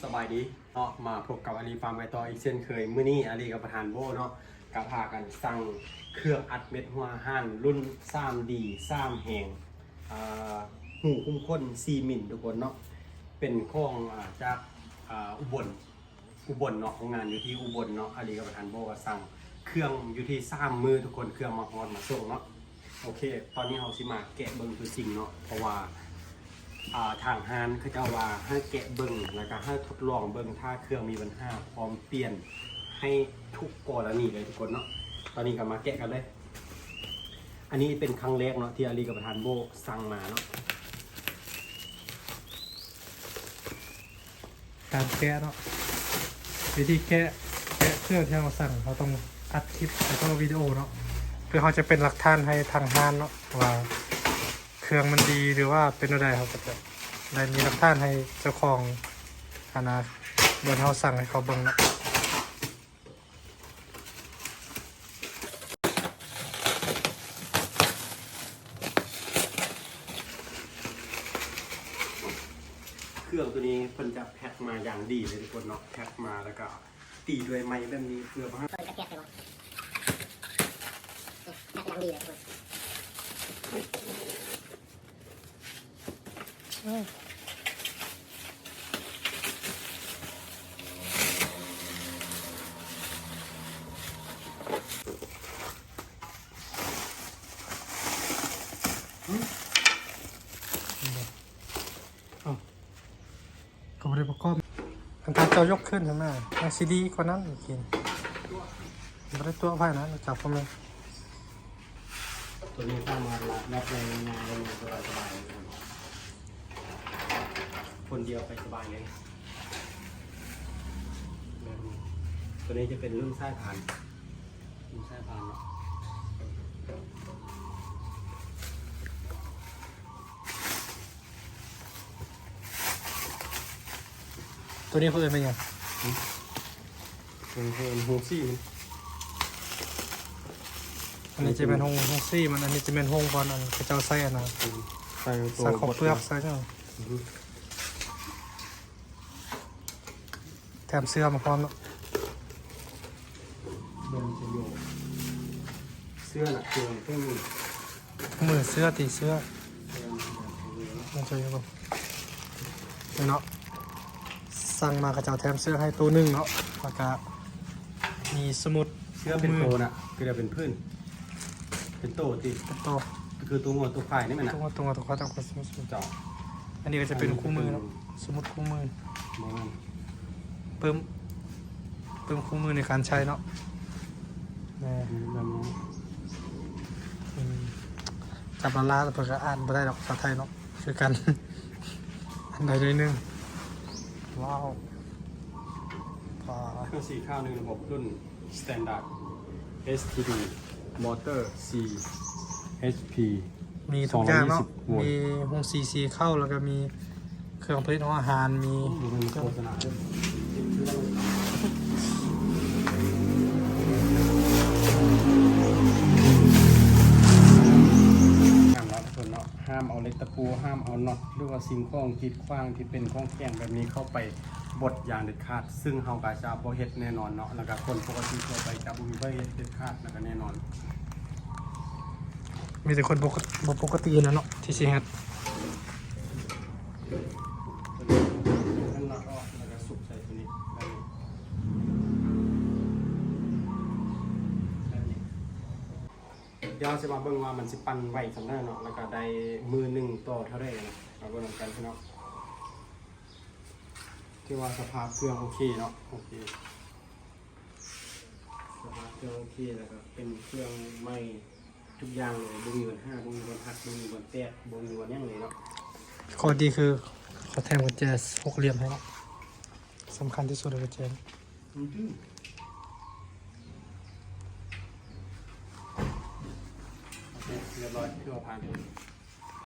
ສະບາຍດີເນາະ ມາພົບກັບອາລີຟາມກັນຕໍ່ອີກເຊັ່ນເຄີຍ. ມື້ນີ້ອາລີກັບປະທານໂບ້ເນາະ ກໍພາກັນສັ່ງເຄື່ອງອັດເມັດຫົວຫານລຸ້ນສາມດີ ສາມແຮງ ອາ ຮູຂຸມຂົນສີ່ມິນທຸກຄົນເນາະ ເປັນຂອງ ອາ ຈາກ ອາ ອຸບົນ ອຸບົນເນາະ ໂຮງງານຢູ່ທີ່ອຸບົນເນາະ. ອາລີກັບປະທານໂບ້ກໍສັ່ງເຄື່ອງຢູ່ທີ່ສາມມື້ທຸກຄົນ ເຄື່ອງມາຮອດມາສົ່ງເນາະ. ໂອເຄ ຕອນນີ້ເຮົາຊິມາແກະເບິ່ງຕົວຈິງເນາະ ເພາະວ່າ ອາ ທາງຮ້ານເຂົາເຈົ້າວ່າໃຫ້ແກະເບິ່ງ ແລ້ວກໍໃຫ້ທົດລອງເບິ່ງ ຖ້າເຄື່ອງມີບັນຫາພ້ອມປ່ຽນໃຫ້ທຸກກໍລະນີເລີຍທຸກຄົນເນາະ. ຕອນນີ້ກໍມາແກະກັນເລີຍ. ອັນນີ້ເປັນຄັ້ງແລກເນາະ ທີ່ອາລີກັບປະທານໂບ້ສັ່ງມາເນາະ. ການແກະເນາະ ວິທີແກະ ແກະເຄື່ອງທີ່ເຮົາສັ່ງ ເຮົາຕ້ອງອັດຄລິບ ແລ້ວກໍວິດີໂອເນາະ ເພື່ອເຮົາຈະເປັນຫຼັກຖານໃຫ້ທາງຮ້ານເນາະ ວ່າເຄື່ອງມັນດີ ຫຼືວ່າເປັນແນວໃດ ເຮົາກໍຈະໄດ້ມີຫຼັກຖານໃຫ້ເຈົ້າຂອງ ອັນນ່າ ບ່ອນເຮົາສັ່ງໃຫ້ເຂົາເບິ່ງເນາະ. ເຄື່ອງຕົວນີ້ເພິ່ນຈະແພັກມາຢ່າງດີເລີຍທຸກຄົນເນາະ ແພັກມາແລ້ວກໍຕີດ້ວຍໄມ້ແບບນີ້ ເພື່ອບໍ່ໃຫ້ ເພິ່ນຈະແກະໄດ້ບໍ່ ແພັກຢ່າງດີເລີຍທຸກຄົນ. ເອົ້າ ກໍບໍ່ໄດ້ປະກອບ ອັນຖ້າເຈົ້າຍົກຂຶ້ນຫັ້ນນະ ມັນຊິດີກວ່ານັ້ນອີກ ບໍ່ໄດ້ຕົວະໃຜນະ ຈັບພວກນີ້. ຕົວນີ້ສາມາດລັດແບບໄດ້ງ່າຍໆ ສະບາຍໆ ຄົນດຽວໄປສະບາຍເລີຍ ແບບນີ້. ຕົວນີ້ຈະເປັນລຸ້ນສາຍພານ ລຸ້ນສາຍພານເນາະ. ຕົວນີ້ເຂົາເອີ້ນວ່າຫຍັງ? ເອີ ເອີ ໂຮງສີມັນ ອັນນີ້ຈະແມ່ນໂຮງ ໂຮງສີມັນ ອັນນີ້ຈະແມ່ນໂຮງບ່ອນ ອັນເຂົາເຈົ້າໃສ່ອັນນ່າ ໃສ່ໂຕ ໃສ່ເຂົ້າເປືອກ ບົດ ໃສ່ຫຍັງ ອື ແຖມເສື້ອມາພ້ອມເນາະ. ເບິ່ງຈະຢູ່ເສື້ອນະ ເສື້ອນະ ເຄື່ອງມື ເສື້ອຕິ ເສື້ອ ມັນຈະຢູ່ບໍ່ ນີ້ເນາະ. ສັ່ງມາເຂົາເຈົ້າແຖມເສື້ອໃຫ້ໂຕໜຶ່ງເນາະ ແລ້ວກະມີສະໝຸດ ເສື້ອເປັນໂຕນະ ຄືໄດ້ເປັນພື້ນ ເປັນໂຕຕິ ເປັນໂຕ ກໍຄືໂຕງົວໂຕຄວາຍນີ້ແມ່ນນະ ໂຕງົວ ໂຕງົວໂຕຄວາຍ ຕາມຄົນສະໝຸດ ເຈົ້າ. ອັນນີ້ກໍຈະເປັນຄູ່ມືເນາະ ສະໝຸດຄູ່ມື ບໍ່ແມ່ນ ປຶ້ມ ປຶ້ມຄູ່ມືໃນການໃຊ້ເນາະ ແມ່ນ ແມ່ນແບບນັ້ນ ອືມ ຈັບລາວໆ ເພິ່ນກໍອ່ານບໍ່ໄດ້ດອກພາສາໄທເນາະ ຄືກັນ ອັນໃດໜ້ອຍໜຶ່ງ. ວ້າວ ເຄື່ອງສີຂາວ ໜຶ່ງລະບົບ ລຸ້ນ Standard ເອັສທີດີ ມອເຕີ ສີ່ເອັດພີ ມີທຸກຢ່າງເນາະ ສອງຮ້ອຍຊາວໂວນ ມີໂຮງສີສີຂາວ ແລ້ວກໍມີເຄື່ອງຜະລິດຂອງອາຫານ ມີ ໂອ້ ບໍ່ແມ່ນໂຄສະນາເດີ ງາມເນາະ ເພິ່ນເນາະ ຫ້າມເອົາເຫຼັກຕະປູ ຫ້າມເອົານັອດ ຫຼືວ່າສິ່ງຂອງກີດຂວາງທີ່ເປັນຂອງແຂງແບບນີ້ເຂົ້າໄປ ບົດຢ່າງເດັດຂາດ ຊຶ່ງເຮົາກໍຈະບໍ່ເຮັດແນ່ນອນເນາະ ແລ້ວກໍຄົນປົກກະຕິທົ່ວໄປຈະບໍ່ມີໃຜເຮັດເດັດຂາດ ແລ້ວກໍແນ່ນອນ ມີແຕ່ຄົນປົກກະ ບໍ່ປົກກະຕິຫັ້ນແຫຼະເນາະ ທີ່ຊິເຮັດ. ເອົານັອດອອກ ແລ້ວກໍສຸກໃສ່ຕົວນີ້ ແບບນີ້ ແບບນີ້. ດຽວເຮົາຊິມາເບິ່ງວ່າມັນຊິປັ່ນໄວສ່ຳໃດເນາະ ແລ້ວກໍໄດ້ມື້ໜຶ່ງຕໍ່ເທົ່າໃດນະ ມາເບິ່ງນຳກັນເນາະ. ຖືວ່າສະພາບເຄື່ອງໂອເຄເນາະ ໂອເຄ ສະພາບເຄື່ອງໂອເຄ ແລ້ວກໍເປັນເຄື່ອງໃໝ່ທຸກຢ່າງເລີຍ ບໍ່ມີບັນຫາ ບໍ່ມີບ່ອນຫັກ ບໍ່ມີບ່ອນແຕກ ບໍ່ມີບ່ອນຫຍັງເລີຍເນາະ. ຂໍ້ດີຄືເຂົາແຖມກຸນແຈຫົກຫຼ່ຽມໃຫ້ເນາະ ສຳຄັນທີ່ສຸດເລີຍກຸນແຈ. ໂອເຄ ຮຽບຮ້ອຍ ຖືວ່າຜ່ານ.